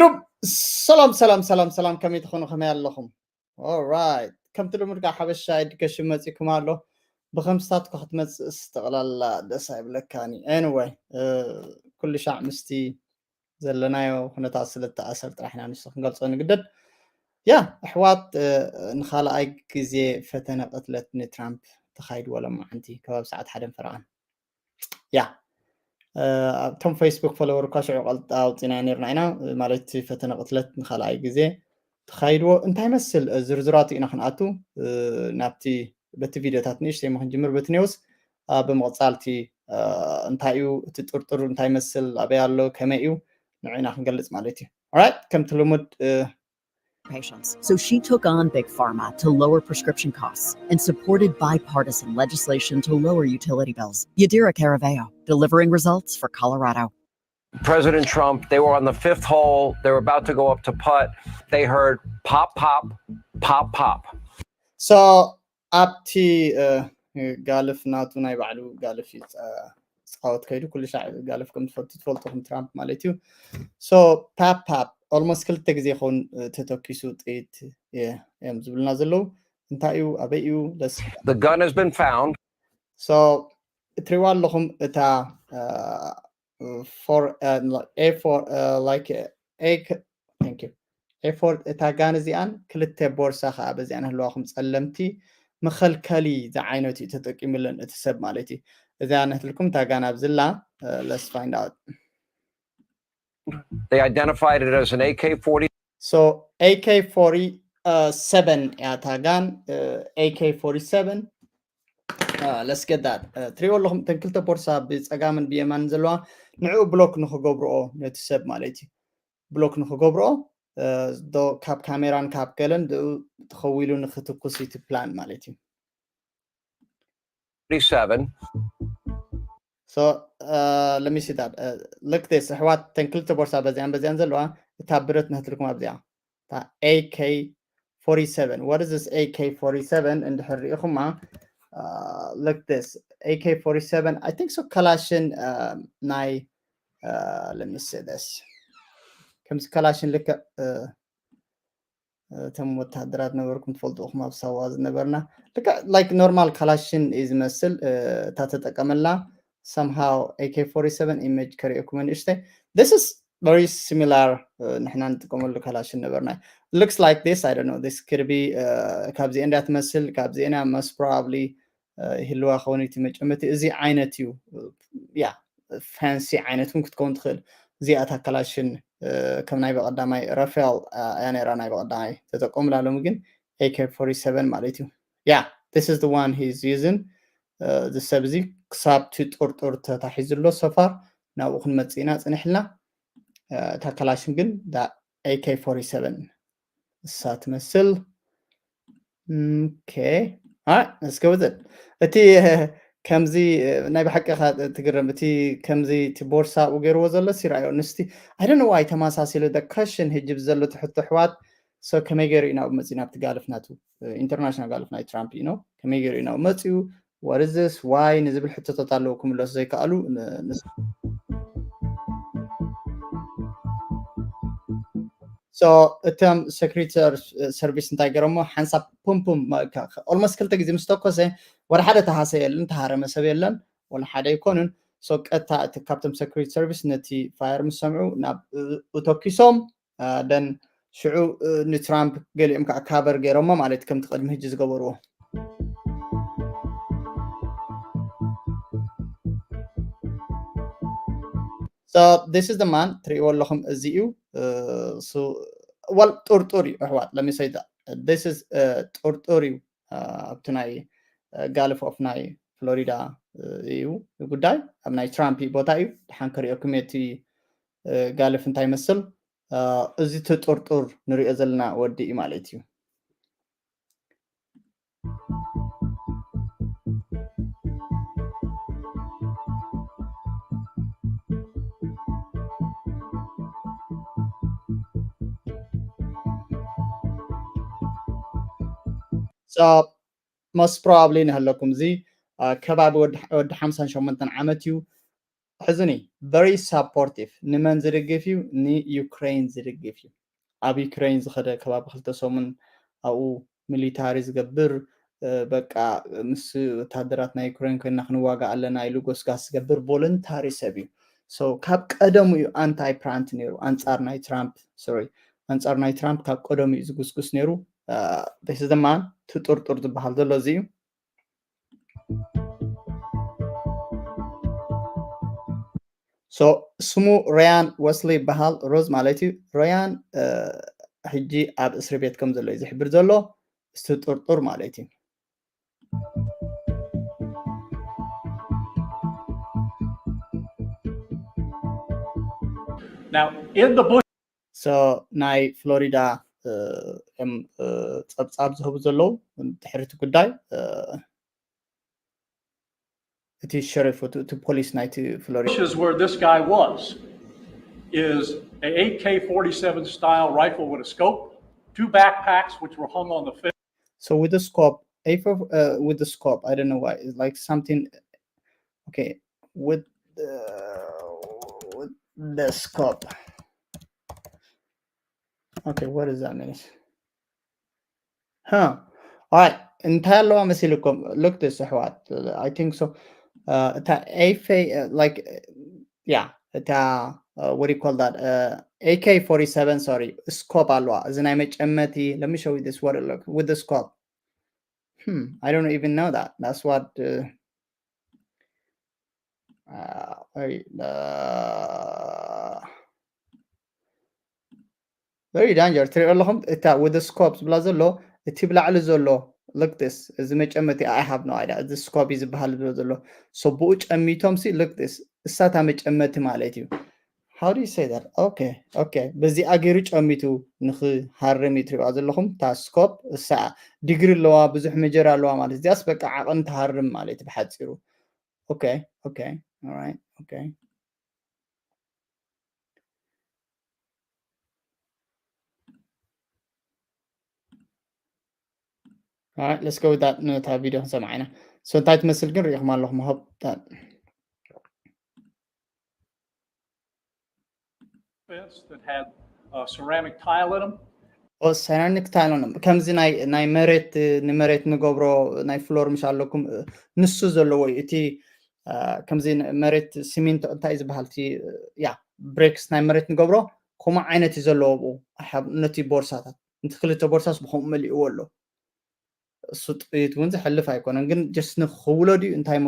ሩብ ሰላም ሰላም ሰላም ሰላም፣ ከመይ ትኾኑ? ከመይ ኣለኹም? Alright፣ ከምቲ ልሙድ ከዓ ሓበሻ ኤዱኬሽን መፂኩም ኣሎ። ብከምስታትኩ ክትመፅእስ ጠቕላላ ደስ ኣይብለካኒ። Anyway፣ ኩሉ ሻዕ ምስቲ ዘለናዮ ኩነታት ስለ ተኣሰር ጥራሕ ኢና ንሱ ክንገልፆ ንግደድ። ያ ኣሕዋት፣ ንካልኣይ ግዜ ፈተነ ቅትለት ንትራምፕ ተኻይድዎ ሎማዓንቲ ከባቢ ሰዓት ሓደን ፈረቓን። ያ ኣብቶም ፌስቡክ ፎሎወር እኳ ሽዑ ቀልጣ ኣውፂና ነርና ኢና። ማለት እቲ ፈተነ ቅትለት ንካልኣይ ግዜ ተኻይድዎ እንታይ መስል ዝርዝራቱ ኢና ክንኣቱ ናብቲ በቲ ቪዲዮታት ንእሽተይ ክንጅምር በቲ ኔውስ ብምቕፃልቲ እንታይ እዩ እቲ ጥርጥር እንታይ መስል ኣበይ ኣሎ ከመይ እዩ ንዕና ክንገልፅ ማለት እዩ። Alright፣ ከምቲ ልሙድ patients. So she took on Big Pharma to lower prescription costs and supported bipartisan legislation to lower utility bills. Yadira Caraveo, delivering results for Colorado. President Trump, they were on the fifth hole. They were about to go up to putt. They heard pop, pop, pop, pop. So ኣብቲ ጋልፍ ናቱ ናይ ባዕሉ ጋልፍ ፃወት ከይዱ ኩሉ ሻዕ ጋልፍ ከም ትፈልጡ ትፈልጡ ከም ትራምፕ ማለት እዩ። So ፓፕ ፓፕ almost ክልተ ግዜ ይኸውን ተተኪሱ ጥይት እዮም ዝብሉና ዘለዉ። እንታይ እዩ ኣበይ እዩ? The gun has been found. So እትሪዋ ኣለኹም እታ for a for like a thank you a for እታ ጋን እዚኣን ክልተ ቦርሳ ከዓ በዚኣን ህልዋኹም ጸለምቲ መኸልከሊ ዝዓይነቱ እዩ ተጠቂሙለን እቲ ሰብ ማለት እዩ። እዚኣ ነህትልኩም እታ ጋን ኣብዝላ let's find out. They identified it as an A K forty. So A K forty-seven እያ እታ ጋን A K forty-seven. Let's get that. ትሪኦ ኣለኹም እተን ክልተ ቦርሳ ብፀጋምን ብየማንን ዘለዋ ንዕኡ ብሎክ ንክገብርኦ ነቲ ሰብ ማለት እዩ። ብሎክ ንክገብርኦ ካብ ካሜራን ካብ ገለን ተኸዊሉ ንክትኩስ እቲ ፕላን ማለት እዩ። Forty-seven. So uh, let me see that. Uh, look this. ኣሕዋት ተን ክልተ ቦርሳ በዚኣን በዚኣን ዘለዋ እታ ብረት ነህትልኩም ኣብዚኣ እታ A K forty-seven. What is this A K forty-seven? እንድሕር ሪኢኹማ look this A K forty-seven. I think so ካላሽን ናይ let me see this ከምዚ ካላሽን ልክዕ እቶም ወታደራት ነበርኩም ትፈልጡ ኢኹም ኣብ ሳዋ ዝነበርና ልክዕ like normal ካላሽን እዩ ዝመስል እታ ተጠቀመላ somehow A K forty-seven image ከርእየኩም ንእሽተይ this is very similar ንሕና ንጥቀመሉ ካላሽን ነበርና looks like this I don't know this could be ካብዚአ እንዳ ትመስል ካብዚአ most probably ይህልዋ ከውን እቲ መጨመቲ እዚ ዓይነት እዩ ያ fancy ዓይነት እውን ክትከውን ትኽእል እዚኣታ ካላሽን ከም ናይ በቐዳማይ ራፋኤል እያ ነራ ናይ በቐዳማይ ተጠቀሙላ ሎሚ ግን A K forty-seven ማለት እዩ yeah this is the one he's using እዚ ሰብ እዚ ክሳብ እቲ ጥርጡር ተታሒዙ ኣሎ so far ናብኡ ክንመፅእ ኢና ፅንሕልና እታ ካላሽን ግን A K forty-seven እሳ ትመስል okay እስከ ውፅእ እቲ ከምዚ ናይ ብሓቂ ትግርም እቲ ከምዚ እቲ ቦርሳ ኣብኡ ገይርዎ ዘሎ ሲራዮ ንስቲ I don't know why ተመሳሲሉ the question ህጂ ብዘሎ ትሕቶ ኣሕዋት so ከመይ ገይሩ እዩ ናብኡ መፅኡ ናብቲ ጋልፍ ናቱ international ጋልፍ ናይ ትራምፕ እዩ ነው ከመይ ገይሩ እዩ ናብኡ መፅኡ what is this why ንዝብል ሕቶታት ኣለዎ ክምለሱ ዘይከኣሉ so እቶም security service እንታይ ገይሮሞ ሓንሳብ ፑምፑም almost ክልተ ግዜ ምስ ተኮሰ ወላ ሓደ ተሃሰ የለን ተሃረመ ሰብ የለን ወላ ሓደ ኣይኮኑን so ቀጥታ እቲ ካብቶም security service ነቲ fire ምስ ሰምዑ ናብ ተኪሶም then ሽዑ ንትራምፕ ገሊኦም ከዓ cover ገይሮሞ ማለት ከምቲ ቅድሚ ህጂ ዝገበርዎ so this is the man ትሪእዎ ኣለኹም እዚ እዩ well ጥርጡር እዩ ኣሕዋት let me say that this is ጥርጡር እዩ ኣብቲ ናይ ጋልፍ ኦፍ ናይ ፍሎሪዳ እዩ ጉዳይ ኣብ ናይ ትራምፕ ቦታ እዩ ድሓን ክሪኦኩም እቲ ጋልፍ እንታይ ይመስል እዚ ተጠርጡር ንሪኦ ዘለና ወዲ እዩ ማለት እዩ most probably ንሃለኩም እዚ ከባቢ ወዲ ሓምሳን ሸሞንተን ዓመት እዩ ሕዝኒ very supportive ንመን ዝድግፍ እዩ? ንዩክሬን ዝድግፍ እዩ። ኣብ ዩክሬን ዝኸደ ከባቢ ክልተ ሰሙን ኣብኡ ሚሊታሪ ዝገብር በቃ ምስ ወታደራት ናይ ዩክሬን ኮይና ክንዋጋ ኣለና ኢሉ ጎስጋስ ዝገብር ቮለንታሪ ሰብ እዩ። So ካብ ቀደሙ እዩ ኣንታይ ፕራንት ነይሩ ኣንጻር ናይ ትራምፕ ሶሪ ኣንጻር ናይ ትራምፕ ካብ ቀደሙ እዩ ዝጉስጉስ ነይሩ። ስ ድማ ትጥርጡር ዝበሃል ዘሎ እዚ እዩ። So ስሙ ሮያን ወስሊ ይበሃል። ሮዝ ማለት እዩ። ሮያን ሕጂ ኣብ እስሪ ቤት ከም ዘሎ እዩ ዝሕብር ዘሎ። እቲ ጥርጡር ማለት እዩ። Now, in the Bush So ናይ ፍሎሪዳ እዮም ጸብጻብ ዝህቡ ዘለዉ ድሕሪ እቲ ጉዳይ። እቲ ሸሪፍ እቲ ፖሊስ ናይቲ ፍሎሪዳ bushes where this guy was is a AK forty-seven style rifle with a scope, two backpacks which were hung on the fence. So with the scope, A for uh, with the scope, I don't know why. It's like something. Okay, with the with the scope. Okay, what does that mean? Huh. All right. እንታይ ኣለዋ መሲልኩም? Look this ኣሕዋት. I think so. Uh, እታ A like uh, yeah, እታ uh, what do you call that? Uh, A K forty-seven, sorry, scope ኣለዋ። እዚ ናይ መጨመቲ. Let me show you this what it look with the scope. Hmm, I don't even know that. That's what uh, uh, very, uh, very danger. ትሪኦ ኣለኹም እታ with the scope ዝብላ ዘሎ እቲ ብላዕሊ ዘሎ look this እዚ መጨመቲ I have no idea እዚ scope እዩ ዝበሃል ዝብሎ ዘሎ so ብኡ ጨሚቶም ሲ look this እሳታ መጨመቲ ማለት እዩ። How do you say that? Okay, okay. በዚኣ ገይሩ ጨሚቱ ንክሃርም እዩ ትሪዋ ዘለኹም። እታ scope እሳ ዲግሪ ኣለዋ፣ ብዙሕ መጀር ኣለዋ ማለት እዚኣስ በቃ ዓቐን ትሃርም ማለት እዩ ብሓፂሩ። Okay, okay. All right, okay. All right, let's go with that. ነታ ቪድዮ ክንሰምዓ ኢና። So እንታይ ትመስል ግን ርኢኹም ኣለኹም። I hope that fence that had uh, ceramic tile in them. ኦ ceramic tile ነው። ከምዚ ናይ ናይ መሬት ንመሬት ንገብሮ ናይ ፍሎር ምሽ ኣለኩም ንሱ ዘለዎ እዩ። እቲ ከምዚ መሬት ሲሚንቶ እንታይ ዝበሃል እቲ ያ bricks ናይ መሬት ንገብሮ ከምኡ ዓይነት እዩ ዘለዎ ብኡ ነቲ ቦርሳታት ነቲ ክልተ ቦርሳስ ብከምኡ መሊእዎ ኣሎ። እሱ ጥይት እውን ዝሕልፍ ኣይኮነን ግን just ንክውለዱ እዩ እንታይ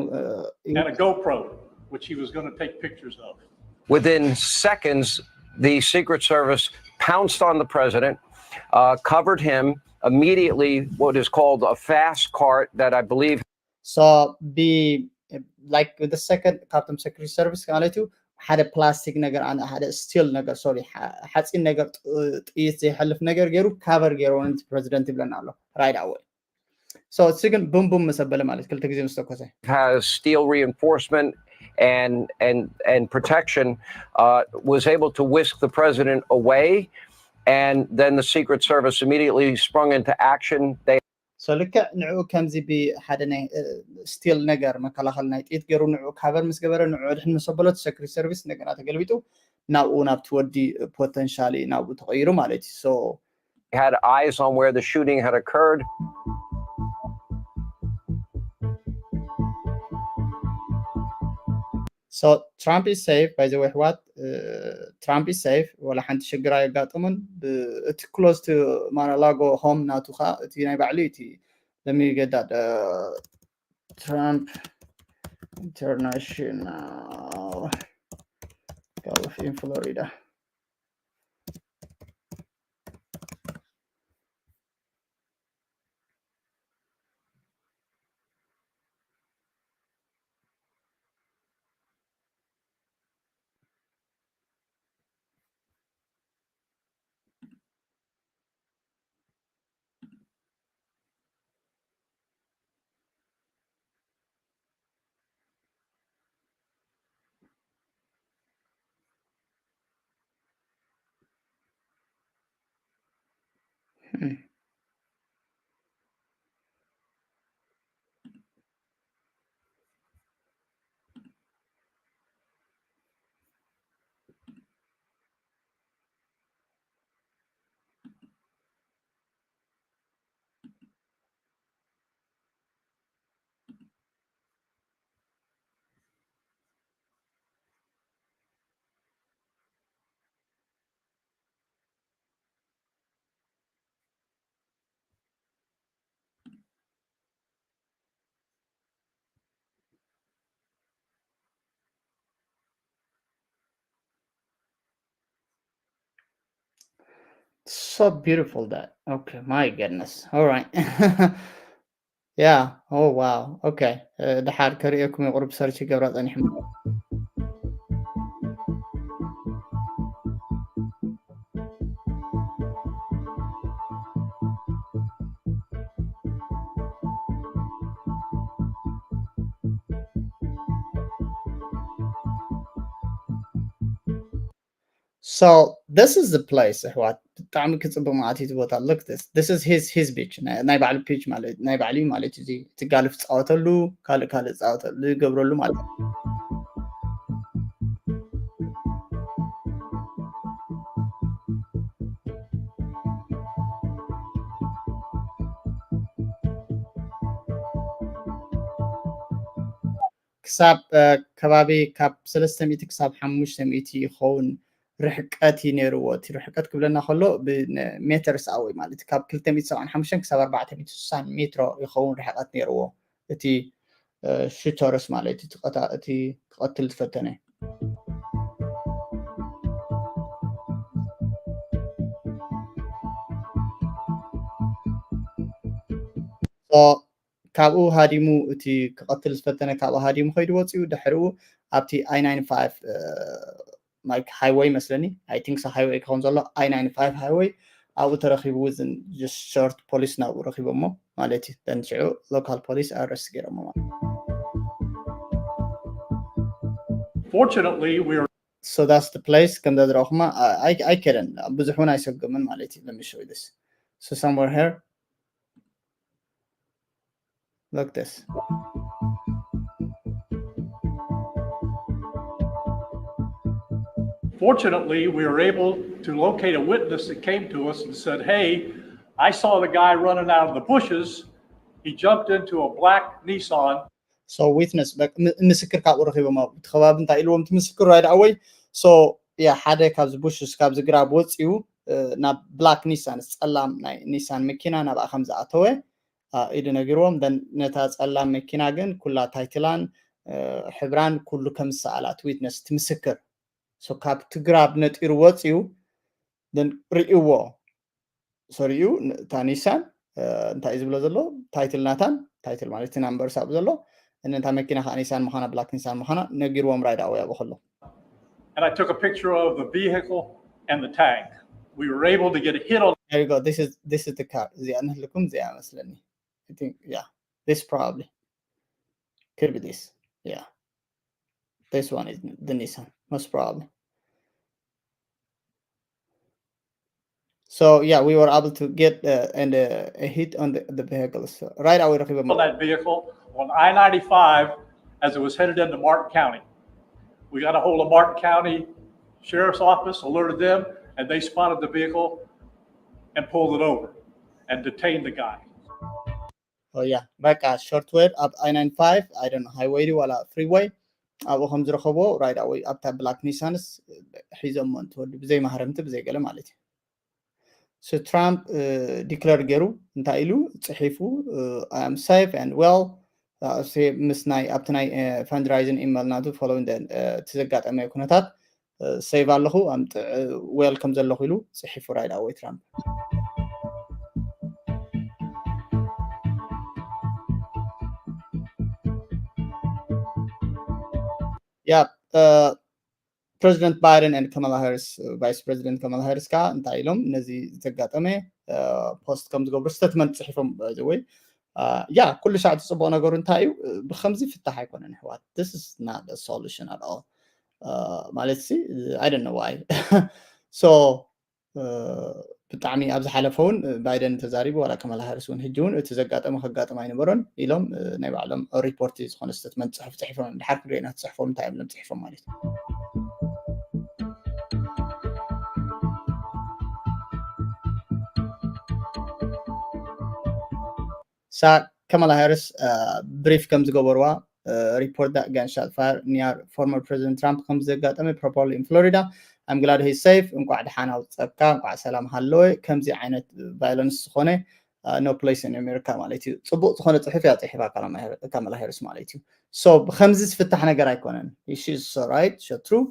and a GoPro which he was going to take pictures of. Within seconds, the Secret Service pounced on the president, uh, covered him immediately, what is called a fast cart that I believe. So be like with the second ካብቶም secret service ማለት እዩ ሓደ ፕላስቲክ ነገር ሓደ steel ነገር sorry ሓፂን ነገር ጥይት ዘይሐልፍ ነገር ገይሩ cover ገይሩ ነቲ ፕሬዚደንት ይብለና ኣሎ right away። So እሱ ግን ቡም ቡም ምስ ኣበለ ማለት ክልተ ግዜ ምስ ተኮሰ has steel reinforcement and and and protection, uh, was able to whisk the president away, and then the Secret Service immediately sprung into action. They so ልክዕ ንዕኡ ከምዚ ብሓደ ናይ steel ነገር መከላኸሊ ናይ ጥይት ገይሩ ንዕኡ cover ምስ ገበረ ንዕኡ ድሕን ምስ ኣበሎ secret service እንደገና ተገልቢጡ ናብኡ ናብቲ ወዲ potentially ናብኡ ተቐይሩ ማለት እዩ። So had eyes on where the shooting had occurred. So Trump is safe, by the way ኣሕዋት Trump is safe፣ ዋላ ሓንቲ ሽግር ኣየጋጠሞን። እቲ close to Mar-a-Lago home ናቱ ከዓ እቲ ናይ ባዕሉ እቲ let me get that Trump International Golf in Florida. So beautiful that. Okay, my goodness. All right. Yeah. Oh wow. Okay. Uh, ድሓር ከርእየኩም የቁርብ ሰርች ይገብራ ጸኒሕም። So this is the place ኣሕዋት፣ ብጣዕሚ ክጽብቕ መዓት እዩ እቲ ቦታ። Look this, this is his his beach፣ ናይ ባዕሉ ፒች ማለት ናይ ባዕሉ ማለት እዚ ትጋልፍ ጻወተሉ፣ ካልእ ካልእ ጻወተሉ ይገብረሉ ማለት። ክሳብ ከባቢ ካብ ሰለስተ ሚእቲ ክሳብ ሓሙሽተ ሚእቲ ይኸውን ርሕቀት እዩ ነይርዎ። እቲ ርሕቀት ክብለና ከሎ ብሜተርስ ኣወይ ማለት ካብ ክልተ ሚእቲ ሰብዓን ሓሙሽተን ክሳብ ኣርባዕተ ሚእቲ ስሳን ሜትሮ ይኸውን ርሕቀት ነይርዎ። እቲ ሽቶርስ ማለት እቲ ክቐትል ዝፈተነ። ካብኡ ሃዲሙ እቲ ክቐትል ዝፈተነ ካብኡ ሃዲሙ ከይዱ ወፂኡ ድሕሪኡ ኣብቲ ኣይ ናይን ፋይቭ ሃይወይ መስለኒ ኣይ ቲንክ ሃይወይ ክኸውን ዘሎ ኣይ ናይን ፋይቭ ሃይወይ ኣብኡ ተረኪቡ ዝን ሾርት ፖሊስ ናብኡ ረኪቦሞ ማለት እዩ። ተንሽዑ ሎካል ፖሊስ ኣረስት ገይሮሞ ማለት Fortunately, we are so that's the place ከምዛ ዝረእኹማ ኣይከደን ብዙሕ እውን ኣይሰገምን ማለት እዩ። Let me show you this. So somewhere here Look this. Fortunately, we were able to locate a witness that came to us and said, "Hey, I saw the guy running out of the bushes. He jumped into a black Nissan." So witness ምስክር ካብኡ ረኪቦም እቲ ከባቢ እንታይ ኢልዎም እቲ ምስክር right away so yeah ሓደ ካብዚ ቡሽስ ካብዚ ግራብ ወፂኡ ናብ ብላክ ኒሳን ጸላም ናይ ኒሳን መኪና ናብኣ ከም ዝኣተወ ኢሉ ነጊርዎም። ነታ ጸላም መኪና ግን ኩላ ታይትላን ሕብራን ኩሉ ከም ዝሰኣላት ዊትነስ እቲ ምስክር ካብቲ ግራብ ነጢሩ ወፂኡ ርእይዎ ሰሪኡ እታ ኒሳን እንታይ እዩ ዝብሎ ዘሎ ታይትል ናታን ታይትል ማለት እቲ ናምበር ሳብ ዘሎ እነታ መኪና ከዓ ኒሳን ምዃና ብላክ ኒሳን ምዃና ነጊርዎም ራይድ ኣወይ ኣብኡ ከሎ And I took a picture of the vehicle and the tank. We were able to get a hit on There you go. This is this is the car. እዚኣ ንህልኩም እዚኣ መስለኒ። I think yeah. This probably could be this. Yeah. This one is the Nissan most probably. So yeah, we were able to get uh, and uh, a hit on the, the vehicle. So right away, on that vehicle on I ninety-five as it was headed into Martin County. We got a hold of Martin County Sheriff's Office, alerted them, and they spotted the vehicle and pulled it over and detained the guy. Oh yeah, በቃ short way ኣብ I ninety-five I don't know highway ድዩ ዋላ freeway ኣብኡ ከም ዝረኸብዎ right away ኣብታ ብላክ ኒሳንስ ሒዞሞ እንትወዱ ብዘይ ማህረምቲ ብዘይ ገለ ማለት እዩ። So ትራምፕ ዲክለር ገይሩ እንታይ ኢሉ ጽሒፉ I am safe and well ምስ ናይ ኣብቲ ናይ ፈንድራይዝን ኢመል ናቱ following እቲ ዘጋጠመ ኩነታት ሴቭ ኣለኹ ኣምጥ ዌል ከም ዘለኹ ኢሉ ጽሒፉ right away ትራምፕ። Yeah, uh, ፕሬዚደንት ባይደን and ከማላ ሃሪስ ቫይስ ፕሬዚደንት ከማላ ሃሪስ ከዓ እንታይ ኢሎም ነዚ ዘጋጠመ ፖስት ከም ዝገብሩ ስተትመንት ፅሒፎም ወይ ያ ኩሉ ሻዕ እቲ ፅቡቅ ነገሩ እንታይ እዩ ብከምዚ ፍታሕ ኣይኮነን ኣሕዋት this is not a solution at all ማለት ሲ I don't know why so ብጣዕሚ ኣብ ዝሓለፈ እውን ባይደን ተዛሪቡ ዋላ ከማላ ሃሪስ እውን ሕጂ እውን እቲ ዘጋጠመ ከጋጥም ኣይነበሮን ኢሎም ናይ ባዕሎም ሪፖርት ዝኾነ ስተትመንት ፅሑፍ ፅሒፎም ድሓር ክንሪኦ ኢና ትፅሕፎም እንታይ እዮም ሎም ፅሒፎም ማለት እዩ ሳ ከማላ ሃሪስ ብሪፍ ከም ዝገበርዋ report that gunshot fire near former President Trump ከም ዘጋጠመ properly in Florida I'm glad he's safe እንቋዕ ድሓን ኣውፀካ እንቋዕ ሰላም ሃለወ ከምዚ ዓይነት violence ዝኾነ no place in America ማለት እዩ ፅቡቅ ዝኾነ ፅሑፍ እያ ፅሒፋ ካማላ ሃሪስ ማለት እዩ so ብከምዚ ዝፍታሕ ነገር ኣይኮነን she's so right so true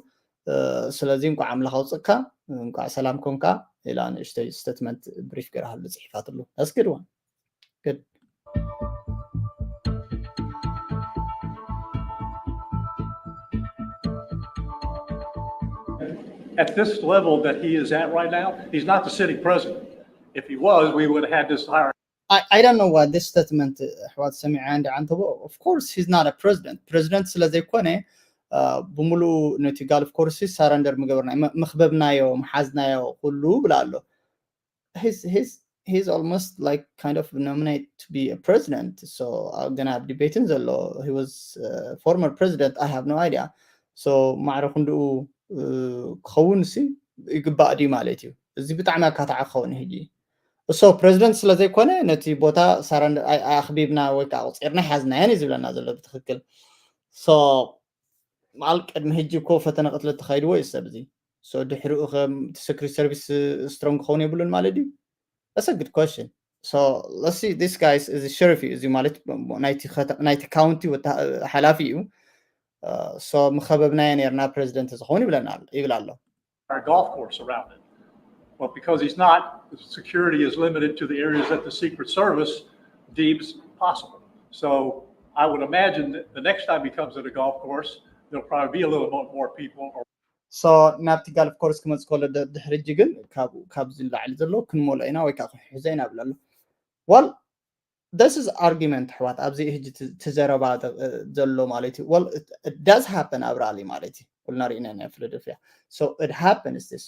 ስለዚ እንቋዕ ኣምላኽ ኣውፅእካ እንቋዕ ሰላም ኮንካ ኢላ ንእሽተይ statement brief ገይራሉ ጽሒፋትሉ። That's good one. Good. At this level that he is at right now, he's not the sitting president. If he was, we would have had this higher. I, I don't know what this statement ኣሕዋት ሰሚዐ እንደ ኣንተቦ። Of course he's not a president. President ስለ ዘይኮነ ብምሉኡ ነቲ golf course surrender ምገበርና መኽበብናዮ፣ ምሓዝናዮ ኩሉ ብላ ኣሎ። He's he's he's almost like kind of nominated to be a president. So ገና ኣብ debate ን ዘሎ, he was former president, I have no idea. So ማዕረ ክንድኡ ክኸውን ሲ ይግባእ ድዩ ማለት እዩ። እዚ ብጣዕሚ ኣካታዒ ክኸውን ሕጂ። So president ስለ ዘይኮነ ነቲ ቦታ surrender ኣኽቢብና ወይ ከዓ ኣቑፂርና ሓዝናዮን እዩ ዝብለና ዘሎ ብትክክል። So ማል ቅድሚ ሕጂ እኮ ፈተነ ቅትለት ተኻይድዎ እዩ ሰብ እዚ። So ድሕሪኡ ከም እቲ secret service strong ክኸውን የብሉን ማለት እዩ? That's a good question. So let's see, this guys እዚ sheriff እዩ፣ እዚ ማለት ናይቲ county ሓላፊ እዩ። So ምኸበብናዮ ነርና president ዝኸውን ይብለና ይብል ኣሎ። Our golf course around it. Well, because he's not, security is limited to the areas that the Secret Service deems possible. So I would imagine that the next time he comes to the golf course, there'll probably be a little bit more people. Or... So ናብቲ golf course ክመጽእ ከሎ ድሕሪ ሕጂ ግን ካብዚ ንላዕሊ ዘሎ ክንመልኦ ኢና ወይ ከዓ ክንሕዞ ኢና ብለሎ። Well, this is argument ኣሕዋት፣ ኣብዚ ሕጂ ትዘረባ ዘሎ ማለት እዩ። Well, it does happen ኣብ rally ማለት እዩ። ኩልና ርኢና ኢና Philadelphia. So it happens this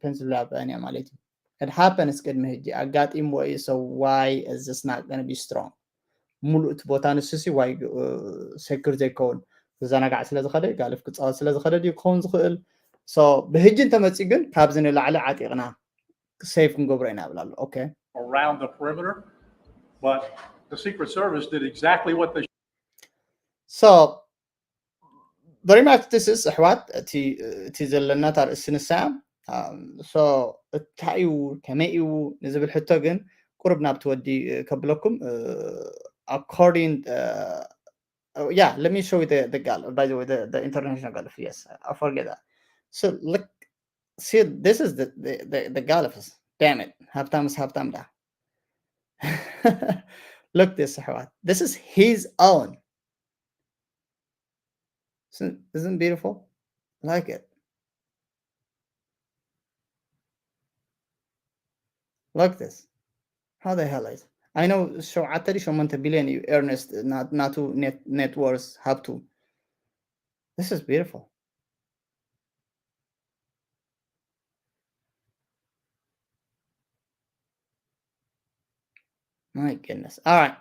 Pennsylvania ማለት እዩ። It happens ቅድሚ ሕጂ ኣጋጢምዎ እዩ። So why is this not gonna be strong? ሙሉእ እቲ ቦታ ንሱ ሲ ዋይ secure ዘይከውን ክዘናጋዕ ስለ ዝኸደ፣ ጋልፍ ክፃወት ስለ ዝኸደ ድዩ ክኸውን ዝኽእል? So ብሕጂ እንተመፂኡ ግን ካብዚ ንላዕሊ ዓጢቕና safe ክንገብሮ ኢና ይብል ኣሎ። Okay. Around the perimeter, but the Secret Service did exactly what they So very much this is ኣሕዋት እቲ ዘለና ታርእሲ ንሳ። So እንታይ እዩ ከመይ እዩ ንዝብል ሕቶ ግን ቁርብ ናብቲ ወዲ ከብለኩም። According, yeah, let me show you the, the golf, by the way, the, the international golf. Yes, I forget that. So look, see, this is the, the, the, the golf. Damn it. ሃብታምስ ሃብታም ዳ። Look this, ኣሕዋት. This is his own. Isn't beautiful? Like it. Look this. How the hell is? I know ሸውዓተ ሸሞንተ ቢልዮን እዩ Ernest ናቱ net worth ሃብቱ። This is beautiful. My goodness. All right.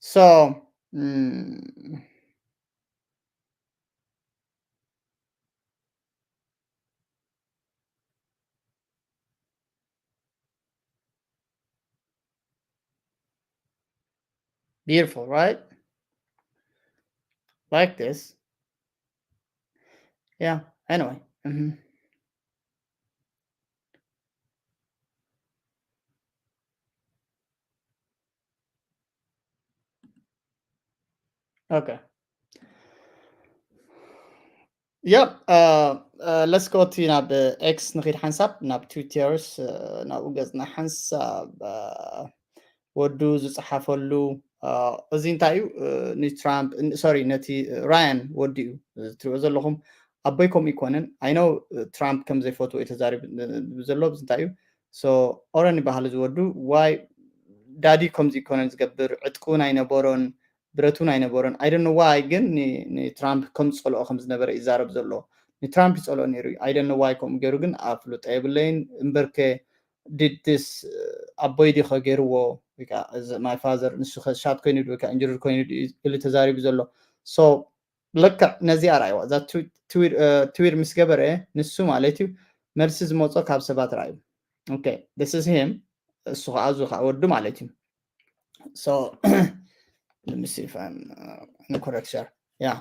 So, mm, beautiful, right? Like this. Yeah, anyway. Mm-hmm. Okay. Yep. Uh, uh, let's go to ናብ X ንኺድ ሓንሳብ ናብ Twitter ናብኡ ገጽና ሓንሳብ ወዱ ዝጸሓፈሉ እዚ እንታይ እዩ? ንትራምፕ፣ ሶሪ፣ ነቲ ራያን ወዱ እዩ ትሪኦ ዘለኹም። ኣቦይ ከምኡ ይኮነን። I know ትራምፕ ከም ዘይፈትዎ እዩ ተዛሪቡ ዘሎ። እዚ እንታይ እዩ? So ኦረን ይበሃል እዚ ወዱ። ዋይ ዳዲ ከምዚ ይኮነን ዝገብር፣ ዕጥቁ ናይ ነበሮን ብረቱን ኣይነበሮን። I don't know why ግን ንትራምፕ ከም ዝጸልኦ ከም ዝነበረ ይዛረብ ዘሎ። ንትራምፕ ይጸልኦ ነይሩ። I don't know why ከምኡ ገይሩ ግን ኣፍልጦ የብለይን። እምበርከ did this ኣቦይ ዲኸ ገይርዎ? ወይ ከዓ my father ንሱ ከ ሻት ኮይኑ ድዩ ወይ ከዓ ኢንጅርድ ኮይኑ ድዩ ኢሉ ተዛሪቡ ዘሎ። So ልክዕ ነዚ ኣርኣይዋ። እዛ ትዊት ምስ ገበረ ንሱ ማለት እዩ መልሲ ዝመጾ ካብ ሰባት ርኣዩ። Okay, this is him. እሱ ከዓ እዚ ከዓ ወዱ ማለት እዩ። So let me see if I'm uh, in the correct share. Yeah,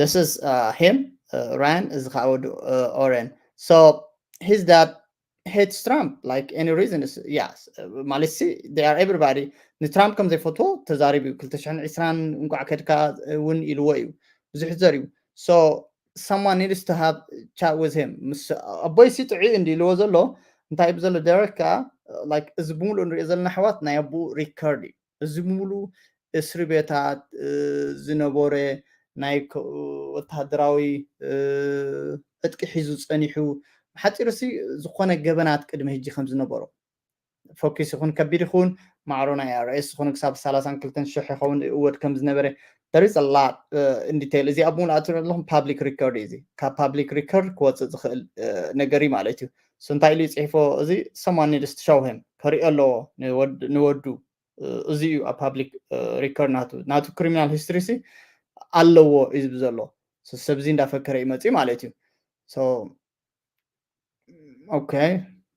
this is uh, him, uh, Ryan, እዚ ከዓ ወዱ uh, Oren. So his dad hates Trump like any reason is, yes, uh, ማለት ሲ they are everybody ንትራምፕ ከም ዘይፈትዎ ተዛሪቡ እዩ። ክልተ ሽሕን ዕስራን እንኳዕ ከድካ እውን ኢልዎ እዩ ብዙሕ ተዘሪቡ። So someone needs to have chat with him. ምስ ኣቦይ ሲ ጥዑይ እንዲ ኢልዎ ዘሎ እንታይ ብዘሎ ደረክ ከዓ like እዚ ብምሉእ ንሪኦ ዘለና ኣሕዋት ናይ ኣቦኡ ሪከርድ እዩ። እዚ ብምሉእ እስሪ ቤታት ዝነበረ ናይ ወታደራዊ ዕጥቂ ሒዙ ፀኒሑ፣ ብሓፂሩ ሲ ዝኾነ ገበናት ቅድሚ ሕጂ ከም ዝነበሮ ፎኪስ ይኹን ከቢድ ይኹን ማዕሮ ናይ ኣርኤስ ዝኾነ ክሳብ ሰላሳን ክልተን ሽሕ ይኸውን እወድ ከም ዝነበረ there is a lot in detail። እዚ ኣብ ሙሉ ኣትር ኣለኹም ፓብሊክ ሪከርድ እዩ። እዚ ካብ ፓብሊክ ሪከርድ ክወፅእ ዝኽእል ነገር እዩ ማለት እዩ። እንታይ ኢሉ ይፅሒፎ? እዚ someone needs to show him፣ ከሪኦ ኣለዎ ንወዱ። እዚ እዩ ኣብ ፓብሊክ ሪከርድ ናቱ ናቱ ክሪሚናል ሂስትሪ ሲ ኣለዎ እዩ ዝብል ዘሎ። ሰብዚ እንዳፈከረ ይመፅእ ማለት እዩ። ኦኬ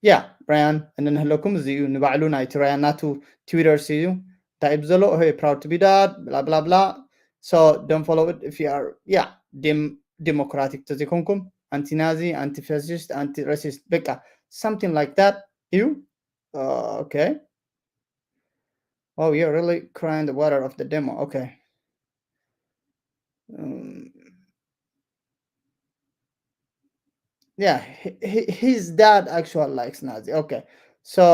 ያ ብራያን እንንህለኩም እዚ እዩ ንባዕሉ ናይቲ ራያን ናቱ ትዊተርስ እዩ። እንታይ እዩ ብዘሎ ሆይ proud to be dad blah blah blah። So don't follow it if you are yeah dem democratic ተዘይኮንኩም ኣንቲ ናዚ ኣንቲ ፋሽስት ኣንቲ ራሲስት በቃ something like that እዩ። Okay. Oh, you're really crying the water of the demo. Okay. Um, yeah, he, he, his dad actually likes Nazi. Okay. So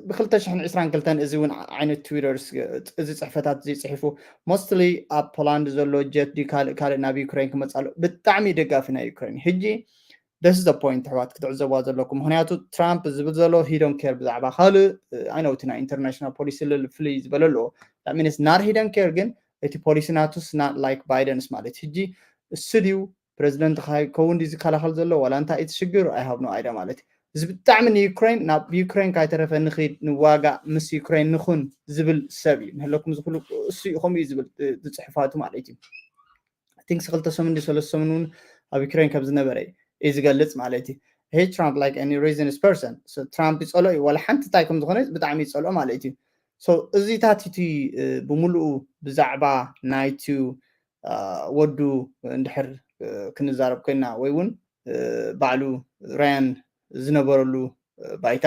ብክልተ ሽሕን ዕስራን ክልተን እዚ እውን ዓይነት ትዊተርስ እዚ ፅሕፈታት እዚ ፅሒፉ mostly ኣብ ፖላንድ ዘሎ ጀት ድዩ ካልእ ካልእ ናብ ዩክሬን ክመፅእ ኣሎ። ብጣዕሚ ደጋፊ ናይ ዩክሬን ሕጂ this is the point ኣሕዋት ክትዕዘብዋ ዘለኩም። ምክንያቱ ትራምፕ ዝብል ዘሎ he don't care ብዛዕባ ካልእ ኣይነውቲ ናይ ኢንተርናሽናል ፖሊሲ ልል ፍልይ ዝበለ ኣለዎ። That means not he don't care ግን እቲ ፖሊሲ ናቱስ not like ባይደንስ ማለት ሕጂ እሱ ድዩ ፕሬዚደንት ከውን ድዩ ዝከላኸል ዘሎ ዋላ እንታይ እቲ ሽግር I have no idea ማለት እዩ። እዚ ብጣዕሚ ንዩክሬን ናብ ዩክሬን ካይተረፈ ንኽድ ንዋጋእ ምስ ዩክሬን ንኹን ዝብል ሰብ እዩ። ንህለኩም ዝኽሉ እሱ እዩ ከምኡ እዩ ዝብል ዝፅሕፋቱ ማለት እዩ። I think ክልተ ሰሙን ሰለስተ ሰሙን እውን ኣብ ዩክሬን ከም ዝነበረ እዩ ዝገልፅ ማለት እዩ። He Trump like any reasonist person ትራምፕ ይፀልኦ እዩ ዋላ ሓንቲ እንታይ ከም ዝኾነ ብጣዕሚ ይፀልኦ ማለት እዩ። So እዚታት እቲ ብምሉኡ ብዛዕባ ናይቲ ወዱ እንድሕር ክንዛረብ ኮይና ወይ እውን ባዕሉ ራያን ዝነበረሉ ባይታ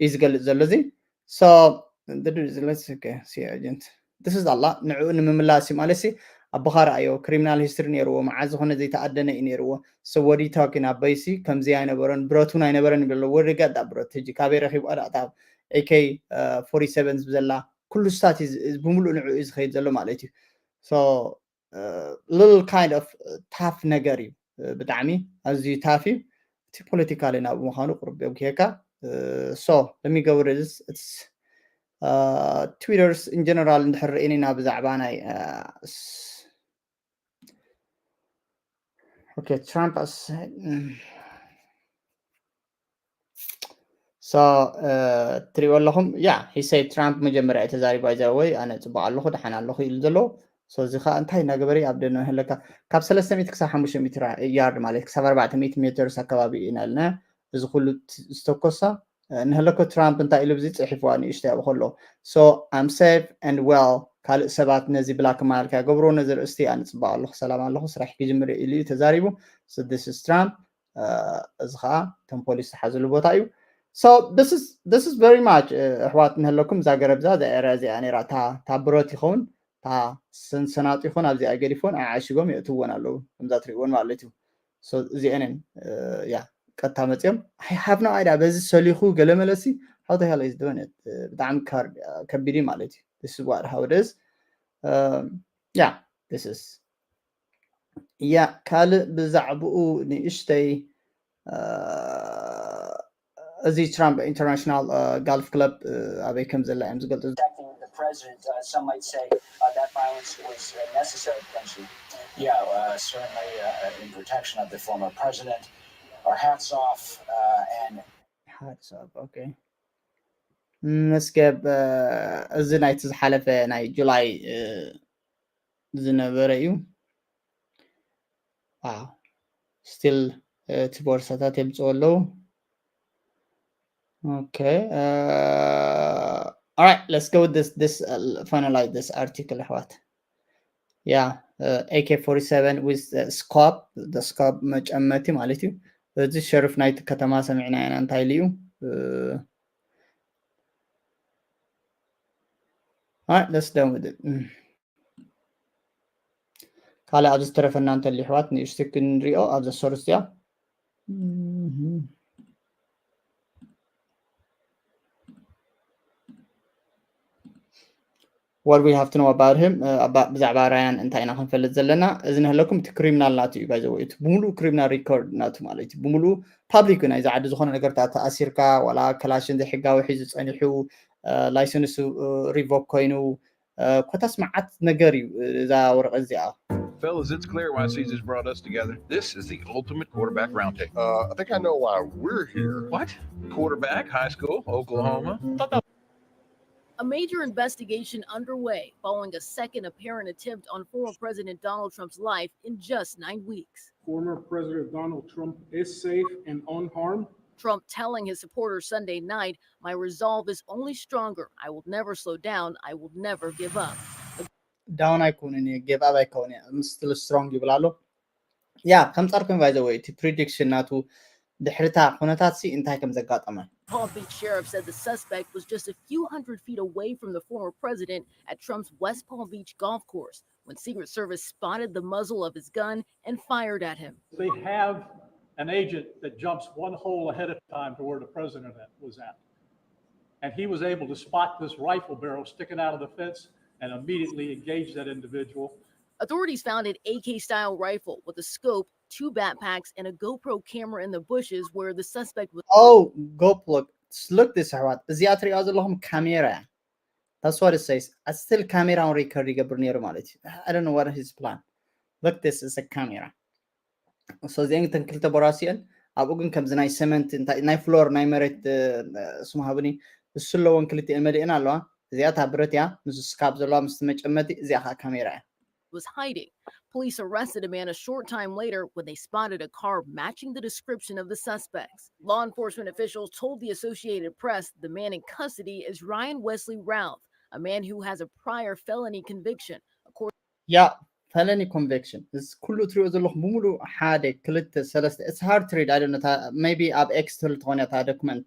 እዩ ዝገልፅ ዘሎ እዚ። So this is ኣላ ንዕኡ ንምምላስ እዩ ማለት ሲ ኣቦኻ ረኣዮ ክሪሚናል ሂስትሪ ነይርዎ መዓዝ ዝኾነ ዘይተኣደነ እዩ ነይርዎ። So what are you talking about ሲ ከምዚ ኣይነበረን ብረቱን ኣይነበረን ይብሎ ወደጋ ዳ ብረት ሕጂ ካበይ ረኪቡ ኣዳእታ AK forty seven ዝብዘላ ኩሉ ስታት ብምሉእ ንዕኡ እዩ ዝኸይድ ዘሎ ማለት እዩ። So little kind of ታፍ ነገር እዩ ብጣዕሚ ኣዝዩ ታፍ እዩ። እቲ ፖለቲካሊ ናብ ምዃኑ ቅርብ እዮም ክሄካ። So let me go with this it's Twitters in general እንድሕር ርኢኒና ብዛዕባ ናይ okay Trump so ትሪእዎ ኣለኹም ያ he said ትራምፕ መጀመርያ እዩ ተዛሪቡ ኣይዘረወይ ኣነ ፅቡቅ ኣለኹ ደሓን ኣለኹ ኢሉ ዘለዎ። So እዚ ከዓ እንታይ እናገበረ ኣብ ደነ ህለካ ካብ ሰለስተ ሚእቲ ክሳብ ሓሙሽተ ሚእቲ ያርድ ማለት ክሳብ ኣርባዕተ ሚእቲ ሜትርስ ኣከባቢ ኢና ኢልና እዚ ኩሉ ዝተኮሳ ንህለኮ ትራምፕ እንታይ ኢሉ ብዚ ፅሒፍዋ ንእሽተይ ኣብ ከሎ so I'm safe and well ካልእ ሰባት ነዚ ብላክ ማልካ ገብሮ ነዚ ርእስቲ ኣነ ፅባቅ ኣለኹ ሰላም ኣለኹ ስራሕ ክጅምር ኢሉ እዩ ተዛሪቡ። This is ትራምፕ እዚ ከዓ እቶም ፖሊስ ዝሓዝሉ ቦታ እዩ። So this is very much ኣሕዋት ንህለኩም እዛ ገረብ እዛ እዛ ኤርያ እዚኣ ነራ እታ ብረት ይኸውን እታ ሰንሰናጥ ይኹን ኣብዚኣ ገዲፎን ኣዓሽጎም የእትዎን ኣለዉ ከምዛ ትሪእዎን ማለት እዩ። እዚአንን ያ ቀጥታ መፅኦም I have no idea በዚ ሰሊኹ ገለመለሲ how the hell is doing it ብጣዕሚ ከቢድ እዩ ማለት እዩ። This is what how it is. Yeah this is ያ ካልእ ብዛዕባኡ ንእሽተይ እዚ ትራምፕ ኢንተርናሽናል ጋልፍ ክለብ ኣበይ ከም ዘላ እዮም ዝገልፁ። Protecting the president, uh, some might say uh, that violence was uh, necessary potentially. Yeah, uh, certainly uh, in protection of the former president. Our hats off uh, and hats off. Okay. መስገብ እዚ ናይቲ ዝሓለፈ ናይ ጁላይ ዝነበረ እዩ። Wow. Still እቲ ቦርሳታት የምፅኡ ኣለዉ። Okay. Uh, all right, let's go with this this uh, finalize this article ኣሕዋት። Yeah, uh, AK forty-seven with uh, scope, the scope መጨመቲ ማለት እዩ። እዚ ሸሪፍ ናይቲ ከተማ ሰሚዕና ኢና እንታይ ኢሉ እዩ። Uh, all right, let's done with it. ካልእ ኣብ ዝተረፈና እንተሊ ኣሕዋት ንእሽቲ ክንሪኦ ኣብ ዘሰርስ እያ። What we have to know about him, ብዛዕባ ራያን እንታይ ኢና ክንፈልጥ ዘለና? እዚ ንህለኩም እቲ ክሪሚናል ናቱ እዩ። ባይዘወ እቲ ብምሉእ ክሪሚናል ሪኮርድ ናቱ ማለት እዩ። ብምሉእ ፓብሊክ ናይዚ ዓዲ ዝኾነ ነገር ተኣሲርካ ዋላ ከላሽን ዘይሕጋዊ ሒዙ ጸኒሑ፣ ላይሰንሱ ሪቮክ ኮይኑ፣ ኮታስ መዓት ነገር እዩ እዛ ወረቐት እዚኣ። Fellas, it's clear why Caesars brought us together. This is the ultimate quarterback roundtable. Uh, I think I know why we're here. What? Quarterback, high school, Oklahoma. A major investigation underway following a second apparent attempt on former President Donald Trump's life in just nine weeks. Former President Donald Trump is safe and unharmed. Trump telling his supporters Sunday night, "My resolve is only stronger. I will never slow down. I will never give up." ዳውን ኣይኮንን እየ፣ ጌቭ ኣፕ ኣይኮን እየ፣ I'm still strong ይብል ኣሎ። ያ ከም ጻርኩም ባይዘወይ እቲ ፕሪዲክሽን ናቱ ድሕሪታ ኩነታት ሲ እንታይ ከም ዘጋጠመ። Palm Beach sheriff said the suspect was just a few hundred feet away from the former president at Trump's West Palm Beach golf course when Secret Service spotted the muzzle of his gun and fired at him. They have an agent that jumps one hole ahead of time to where the president was at. And he was able to spot this rifle barrel sticking out of the fence and immediately engage that individual. Authorities found an A K style rifle with a scope, two backpacks, and a GoPro camera in the bushes where the suspect was. Oh, GoPro, look this ኣሕዋት፣ እዚኣ ትሪኣ ዘለኹም ካሜራ እያ። That's what it says. Still ካሜራውን ሪከርድ ይገብር ነይሩ ማለት እዩ። I don't know what his plan. Look, this is a camera. So እዚአን እተን ክልተ ቦራሲአን ኣብኡ ግን ከምዚ ናይ ሰመንት ናይ ፍሎር ናይ መሬት ስሙ ሃብኒ እሱ ኣለዎን ክልቲኤን መሊእን ኣለዋ። እዚኣ እታ ብረት እያ ምስ ስካብ ዘለዋ ምስቲ መጨመቲ፣ እዚኣ ከዓ ካሜራ እያ። Was hiding. Police arrested a man a short time later when they spotted a car matching the description of the suspects. Law enforcement officials told the Associated Press the man in custody is Ryan Wesley Routh, a man who has a prior felony conviction. According ያ felony conviction እዚ ኩሉ እትሪኦ ዘለኹም ብምሉ ሓደ ክልተ ሰለስተ it's hard to read. I don't know, maybe ኣብ ኤክስ ትህሉ ትኾን እያ እታ ዶክመንት።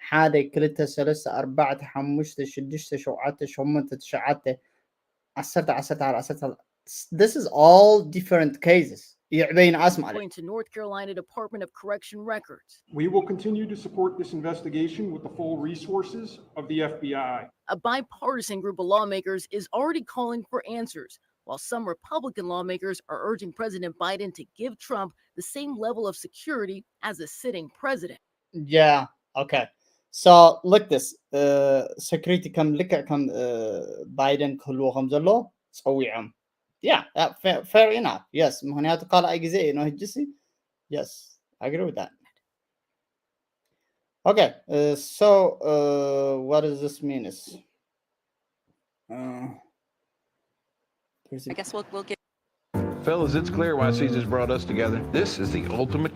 ሓደ ክልተ ሰለስተ ኣርባዕተ ሓሙሽተ ሽዱሽተ ሸውዓተ ሸሞንተ ትሽዓተ ዓሰርተ ዓሰርተ ሓደ ዓሰርተ this is all different cases። ይዕበይ ንኣስ ማለት According to North Carolina Department of Correction records. We will continue to support this investigation with the full resources of the F B I. A bipartisan group of lawmakers is already calling for answers, while some Republican lawmakers are urging President Biden to give Trump the same level of security as a sitting president. Yeah, okay. So look this, security ከም ልክዕ ከም ባይደን ክህልዎ ከም ዘሎ ጸዊዖም። Yeah, fair enough. Yes, ምክንያቱ ካልኣይ ግዜ እዩ ነው ህጅሲ። Yes, I agree with that. Okay, so what does this mean is I guess we'll, we'll give Fellas, it's clear why Caesars brought us together. This is the ultimate.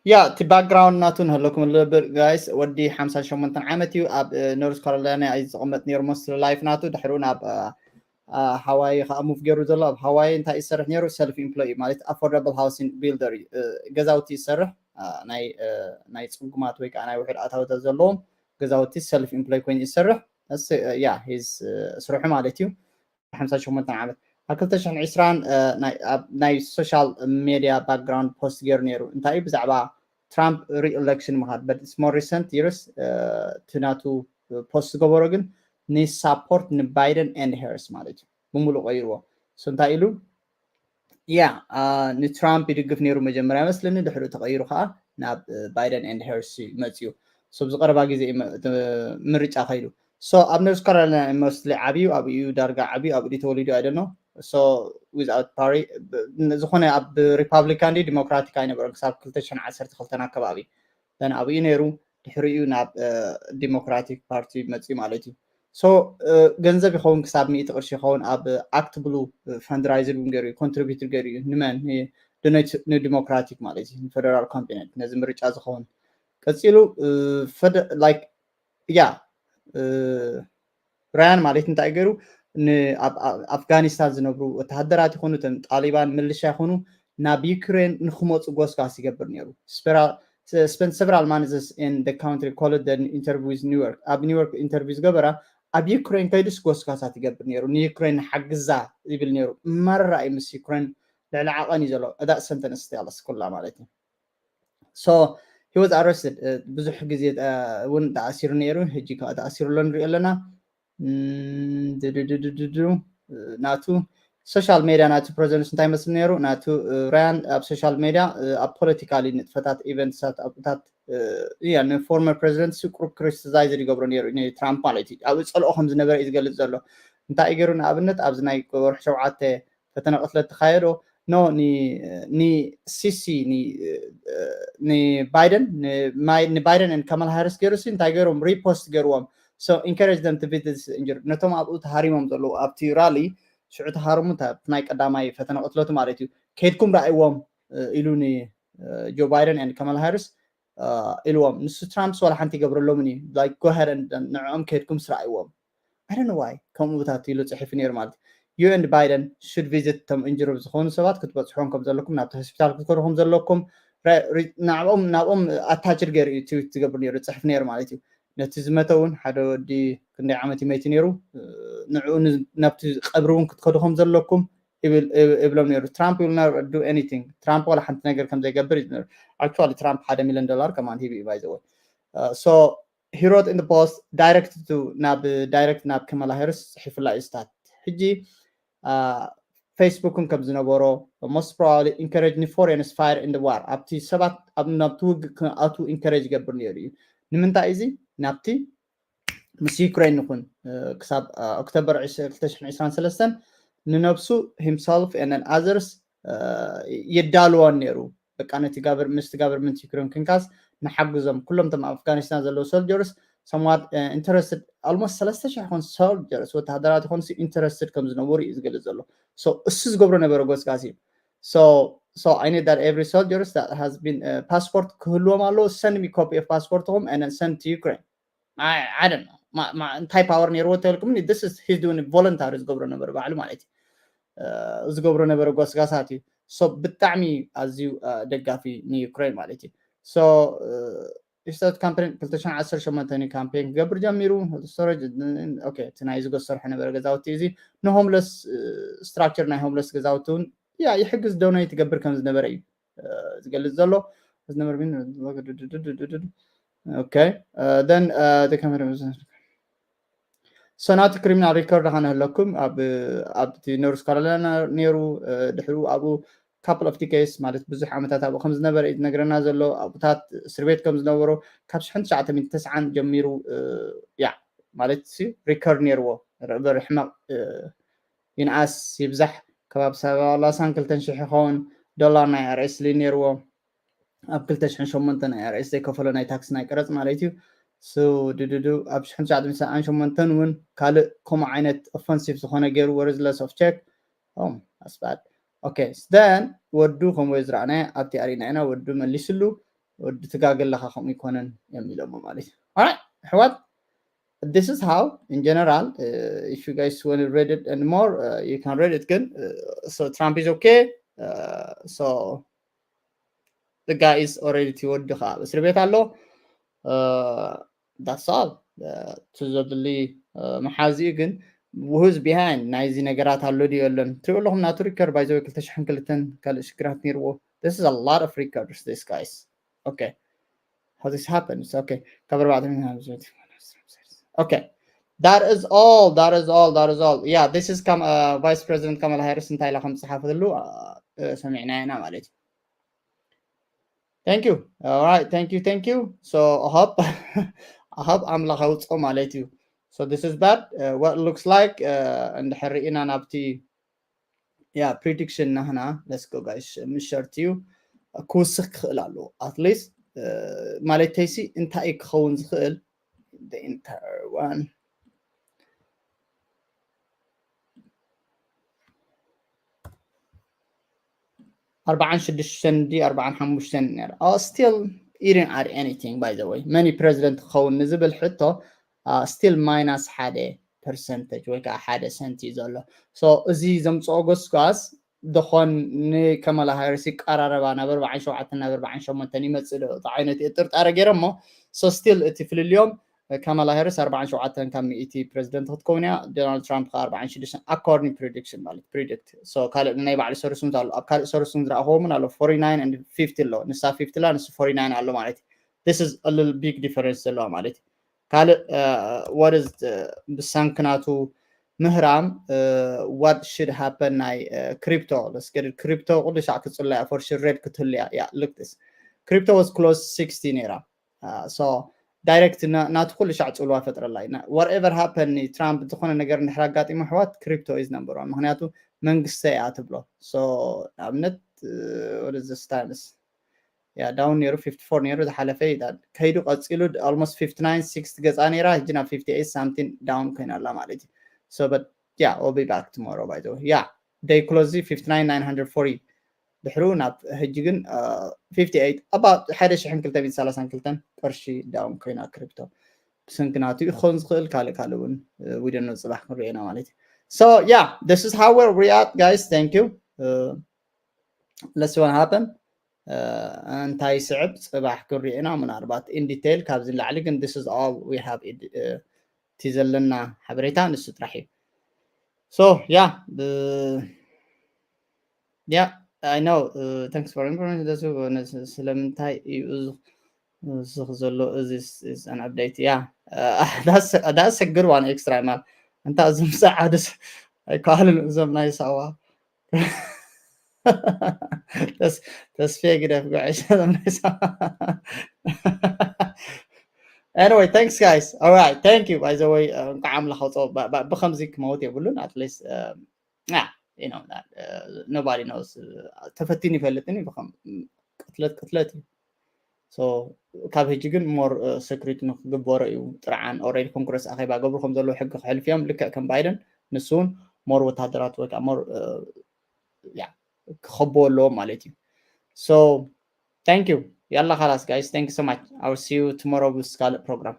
ያ እቲ ባክግራውንድ ናቱ ንህለኩም ልብር ጋይስ፣ ወዲ ሓምሳ ሸሞንተ ዓመት እዩ። ኣብ ኖርዝ ካሮላይና እዩ ዝቕመጥ ነይሩ most of life ናቱ። ድሕሩ ናብ ሃዋይ ከዓ ሙቭ ገይሩ ዘሎ። ኣብ ሃዋይ እንታይ ይሰርሕ ነይሩ? ሰልፍ ኢምፕሎይ ማለት ኣፎርዳብል ሃውሲንግ ቢልደር እዩ። ገዛውቲ ይሰርሕ፣ ናይ ጽጉማት ወይ ከዓ ናይ ውሕድ ኣታውታት ዘለዎም ገዛውቲ ሰልፍ ኢምፕሎይ ኮይኑ ይሰርሕ። ያ ሂዝ ስርሑ ማለት እዩ። ሓምሳ ሸሞንተ ዓመት ኣብ ክልተ ሽሕን ዕስራን ናይ ሶሻል ሜድያ ባክግራውንድ ፖስት ገይሩ ነይሩ። እንታይ እዩ? ብዛዕባ ትራምፕ ሪኤሌክሽን ምኻድ። But it's more recent years እቲ ናቱ ፖስት ዝገበሮ ግን ንሳፖርት ንባይደን ኤንድ ሃሪስ ማለት እዩ። ብምሉእ ቀይርዎ። So እንታይ ኢሉ? ያ ንትራምፕ ይድግፍ ነይሩ መጀመርያ መስለኒ፣ ድሕሪኡ ተቐይሩ ከዓ ናብ ባይደን ኤንድ ሃሪስ መፅዩ። So ብዝቀረባ ግዜ ምርጫ ከይዱ። So ኣብ ኖርዝ ካሮላይና ሞስትሊ ዓብዩ ኣብኡ ዳርጋ ዓብዩ ኣብኡ ተወሊዱ ኣይደኖ። So without party ዝኾነ ኣብ ሪፓብሊካን ዲ ዲሞክራቲክ ኣይነበረን ክሳብ ክልተ ሽሕን ዓሰርተ ክልተን ኣከባቢ ዘን ኣብኡ ነይሩ። ድሕሪኡ ናብ ዲሞክራቲክ ፓርቲ መፅዩ ማለት እዩ። So ገንዘብ ይኸውን ክሳብ ሚእቲ ቅርሺ ይኸውን ኣብ ኣክት ብሉ ፈንድራይዝድ እውን ገይሩ እዩ፣ ኮንትሪቢዩት ገይሩ እዩ። ንመን? ንዲሞክራቲክ ማለት እዩ፣ ንፌደራል ካምፔን ነዚ ምርጫ ዝኸውን። ቀፂሉ ላይክ ያ ራያን ማለት እንታይ ገይሩ? ኣብ ኣፍጋኒስታን ዝነብሩ ወተሃደራት ይኹኑ እቶም ጣሊባን ምልሻ ይኹኑ ናብ ዩክሬን ንክመፁ ጎስጋስ ይገብር ነይሩ። Spent several months in the country called the interview with New York. ኣብ ኒውዮርክ ኢንተርቪው ዝገበራ ኣብ ዩክሬን ከይዱስ ጎስጋሳት ይገብር ነይሩ፣ ንዩክሬን ንሓግዛ ይብል ነይሩ። መረራ እዩ ምስ ዩክሬን ልዕሊ ዓቐን እዩ ዘሎ እዛ ሰንተንስ ያለስ ኩላ ማለት እዩ። So he was arrested። ብዙሕ ግዜ እውን ተኣሲሩ ነይሩ። ሕጂ ከዓ ተኣሲሩ ኣሎ ንሪኦ ኣለና። ናቱ ሶሻል ሜድያ ናቱ ፕሬዘንስ እንታይ መስል ነይሩ? ናቱ ራያን ኣብ ሶሻል ሜድያ ኣብ ፖለቲካሊ ንጥፈታት ኢቨንትሳት ኣብታት ንፎርመር ፕሬዚደንት ቁሩብ ክሪቲሳይዝ ይገብሮ ነይሩ ንትራምፕ ማለት እዩ። ኣብ ፀልኦ ከም ዝነበረ እዩ ዝገልፅ ዘሎ። እንታይ ገይሩ? ንኣብነት ኣብዚ ናይ ወርሒ ሸውዓተ ፈተነ ቅትለት ተካየዶ ኖ ንሲሲ ንባይደን ንባይደን ከማላ ሃሪስ ገይሩ ሲ እንታይ ገይሮም? ሪፖስት ገይርዎም። So encourage them to visit injured ነቶም ኣብኡ ተሃሪሞም ዘለዉ ኣብቲ ራሊ ሽዑ ተሃርሙ ናይ ቀዳማይ ፈተነ ቅትለቱ ማለት እዩ። ከይድኩም ረኣይዎም ኢሉ ንጆ ባይደን ን ከማላ ሃሪስ ኢልዎም። ንሱ ትራምፕስ ዋላ ሓንቲ ይገብረሎምን እዩ። Go ahead ንዕኦም ከይድኩም ስራእይዎም። I don't know why ከምኡ ብታት ኢሉ ፅሒፉ ነይሩ ማለት እዩ። You and Biden should visit ቶም ኢንጁርድ ዝኾኑ ሰባት ክትበፅሖም ከም ዘለኩም ናብቲ ሆስፒታል ክትከዱ ከም ዘለኩም ናብኦም ናብኦም ኣታችድ ገይሩ እዩ ትዊት ዝገብር ነይሩ ፅሕፍ ነይሩ ማለት እዩ። ነቲ ዝመተ እውን ሓደ ወዲ ክንደይ ዓመት ይመይቲ ነይሩ ንዕኡ ናብቲ ቀብሪ እውን ክትከዱ ከም ዘለኩም ይብሎም ነይሩ። Trump will not do anything። ትራምፕ ዋላ ሓንቲ ነገር ከም ዘይገብር እዩ ነይሩ። Actually ትራምፕ ሓደ ሚሊዮን ዶላር ከማን ሂቡ እዩ by the way። So he wrote in the post direct to ናብ ዳይሬክት ናብ ከማላ ሃሪስ ፅሒፉላ እዩ ስታት። ሕጂ ፌስቡክን ከም ዝነበሮ most probably encourage ንፎሬንስ ፋየር in the war ኣብቲ ሰባት ናብቲ ውግእ ክኣትዉ ኢንከሬጅ ይገብር ነይሩ እዩ። ንምንታይ እዚ ናብቲ ምስ ዩክሬን ንኹን ክሳብ ኦክቶበር ክልተ ሽሕን ዕስራን ሰለስተን ንነብሱ himself and others የዳልወን ነይሩ። በቃ ነቲ ምስቲ ጋቨርንመንት ዩክሬን ክንካስ ንሓግዞም ኩሎም ቶም ኣፍጋኒስታን ዘለዉ ሶልጀርስ somewhat interested almost ሰለስተ ሽሕ ይኾን ሶልጀርስ ወተሃደራት ይኾን ኢንተረስትድ ከም ዝነበሩ እዩ ዝገልጽ ዘሎ። እሱ ዝገብሮ ነበረ ጎስጋሲ። So I need that every soldiers that has been passport ክህልዎም ኣለዎ። Send me copy of passport ኹም and send to Ukraine። I don't know እንታይ ፓወር ነይርዎ ተልኩም this is he's doing voluntary ዝገብሮ ነበረ ባዕሉ ማለት እዩ። ዝገብሮ ነበረ ጎስጋሳት እዩ። So ብጣዕሚ ኣዝዩ ደጋፊ ንዩክሬን ማለት እዩ። So ስታት ካምፔን ክልተ ሽሕን ዓሰርተ ሸሞንተን እዩ ካምፔን ክገብር ጀሚሩ። እቲ ናይ ዝጎ ዝሰርሖ ነበረ ገዛውቲ እዚ ንሆምለስ ስትራክቸር ናይ ሆምለስ ገዛውቲ እውን ያ ይሕግዝ ዶኔት ይገብር ከም ዝነበረ እዩ ዝገልጽ ዘሎ። ዝነበረ ን okay then so ናቲ ክሪሚናል ሪኮርድ ካ ንህለኩም ኣብቲ ኖርስ ካሮላይና ነይሩ። ድሕሩ ኣብኡ ካፕል ኦፍ ዲኬስ ማለት ብዙሕ ዓመታት ኣብኡ ከም ዝነበረ እዩ ዝነግረና ዘሎ። ኣብታት እስር ቤት ከም ዝነበሩ ካብ ሽሕን ትሽዓተ ሚእትን ተስዓን ጀሚሩ ያ ማለት ሪከርድ ነይርዎ። ርዕበሪ ሕመቕ ይንኣስ ይብዛሕ ከባቢ ሰላሳን ክልተን ሽሕ ይኸውን ዶላር ናይ ኣርኤስ ሊ ነይርዎ። ኣብ ክልተ ሽሕን ሸሞንተ ናይ ኣርኤስ ዘይከፈሎ ናይ ታክስ ናይ ቀረፅ ማለት እዩ። ድድዱ ኣብ ሽሕን ትሽዓተ ሚእትን ሰብዓን ሸሞንተን እውን ካልእ ከምኡ ዓይነት ኦፈንሲቭ ዝኾነ ገይሩ ወርዝለስ ኦፍ ቼክ ኣስባድ okay then ወዱ ከም ወይ ዝረኣናዮ ኣብቲ ኣሪና ኢና ወዱ መሊስሉ። ወዲ ትጋገ ኣለካ ከምኡ ይኮነን እዮም ኢሎሞ ማለት እዩ። ኣሕዋት this is how in general if you guys want to read it and more you can read it ግን so Trump is okay so the guy is already እቲ ወዲ ከዓ ኣብ እስር ቤት ኣሎ። That's all። እቲ ዘድሊ መሓዚኡ ግን who's behind ናይዚ ነገራት ኣሎ ድዩ የለን ትሪኡ ኣለኹም። ናቱ ሪከርድ by the way ክልተ ሽሕን ክልተን ካልእ ሽግራት ነይርዎ። This is a lot of records this guys okay how this happens okay ካብ ኣርባዕተ okay that is all that is all that is all yeah this is ከም vice president Kamala Harris እንታይ ኢላ ከም ዝፅሓፈትሉ ሰሚዕና ኢና ማለት እዩ። Thank you. All right. Thank you. Thank you. So I hope I hope ኣምላኽ ኣውፅኦ ማለት እዩ። So this is bad. What looks like እንድሕር ርኢና ናብቲ yeah prediction ናህና let's go guys ምሸርት እዩ ክውስኽ ክኽእል ኣለዎ። At least ማለተይሲ እንታይ እዩ ክኸውን ዝኽእል the entire one ኣርባዓን ሽዱሽተን ዲ ኣርባዓን ሓሙሽተን ነይሩ። Still eating at anything by the way መኒ ፕሬዚደንት ክኸውን ንዝብል ሕቶ still ማይናስ ሓደ ፐርሰንተጅ ወይ ከዓ ሓደ ሰንት እዩ ዘሎ። So እዚ ዘምፅኦ ጎስጓስ ደኾን ንከማላ ሃሪስ ይቀራረባ ናብ ኣርባዓን ሸውዓተን ናብ ኣርባዓን ሸሞንተን ይመፅእ ዶ እቲ ዓይነት ጥርጣረ ገይረ እሞ so still እቲ ፍልልዮም ካማላ ሃሪስ ኣርባዓን ሸውዓተን ካብ ሚእቲ ፕሬዚደንት ክትከውን እያ። ዶናልድ ትራምፕ ከዓ ኣርባዓን ሽዱሽተ፣ according prediction ማለት ፕሪዲክት። ካልእ ናይ ባዕሉ ሰርሱን ኣሎ፣ ኣብ ካልእ ሰርሱን ዝረኣኽዎም ኣሎ፣ forty-nine and fifty ኣሎ። ንሳ ፊፍቲ ላ፣ ንሱ ፎርቲ ናይን ኣሎ ማለት እዩ። This is a little big difference ዘለዋ ማለት እዩ። ካልእ what is ብሳንክናቱ ምህራም what should happen ናይ ክሪፕቶ። ለስገድድ ክሪፕቶ ኩሉ ሻዕ ክፅለያ for sure red ክትህልያ። Yeah, look this, crypto was close sixty ነይራ። So direct ናቱ ኩሉ ሻዕ ፅልዋ ፈጥረላ እዩ። Whatever happen ንትራምፕ ዝኾነ ነገር እንድሕር ኣጋጢሙ ኣሕዋት፣ crypto is number one። ምክንያቱ መንግስቲ እያ ትብሎ። So ንኣብነት what is this times? Yeah, down ነይሩ፣ fifty-four ነይሩ ዝሓለፈ ይዳል ከይዱ ቀፂሉ almost fifty-nine sixty ገፃ ነይራ፣ ሕጂ ናብ fifty-eight something down ኮይና ኣላ ማለት እዩ። So but yeah, we'll be back tomorrow, by the way. Yeah, day close fifty-nine nine hundred forty፣ ድሕሩ ናብ ሕጂ ግን fifty-eight፣ about ሓደ ሽሕን ክልተ ሚእትን ሰላሳን ክልተን ቅርሺ down ኮይና ክሪፕቶ። ብሰንኪ ናቱ ይኾን ዝኽእል፣ ካልእ ካልእ እውን we don't know፣ ፅባሕ ክንሪኦ ኢና ማለት እዩ። So yeah, this is how we're react, guys. Thank you. Let's see what happen. እንታይ ስዕብ ፅባሕ ክንሪኦ ኢና ምናልባት in detail ካብዚ ንላዕሊ። ግን this is all we have፣ እቲ ዘለና ሓበሬታ ንሱ ጥራሕ እዩ። So yeah, yeah, I know. Thanks for information. ስለምንታይ እዩ እዚ ዘሎ? እዚ is an update. Yeah, that's a good one. Extra ማል እንታ እዚ ምሳዕ ኣደስ ኣይከኣልን እዞም ናይ ሳዋ ተስፌ ግደፍ ጉዕሽ። Anyway, thanks guys. All right, thank you, by the way. እንኳዕ ኣምላኽ ኣውፅኦ። ብከምዚ ክመውት የብሉን። At least you know, nobody knows. ተፈቲኑ ይፈልጥን እዩ። ብከም ቅትለት ቅትለት እዩ። So ካብ ሕጂ ግን more security ንክግበሮ እዩ ጥርዓን። Already ኮንግረስ ኣኼባ ገብሩ ከም ዘለዎ ሕጊ ክሕልፍ እዮም። ልክዕ ከም ባይደን ንሱ እውን more ወታደራት ወይ ከዓ more ክኸብዎ ኣለዎም ማለት እዩ። So thank you. ያላ ካላስ guys, thank you so much. I will see you tomorrow with ካልእ ፕሮግራም።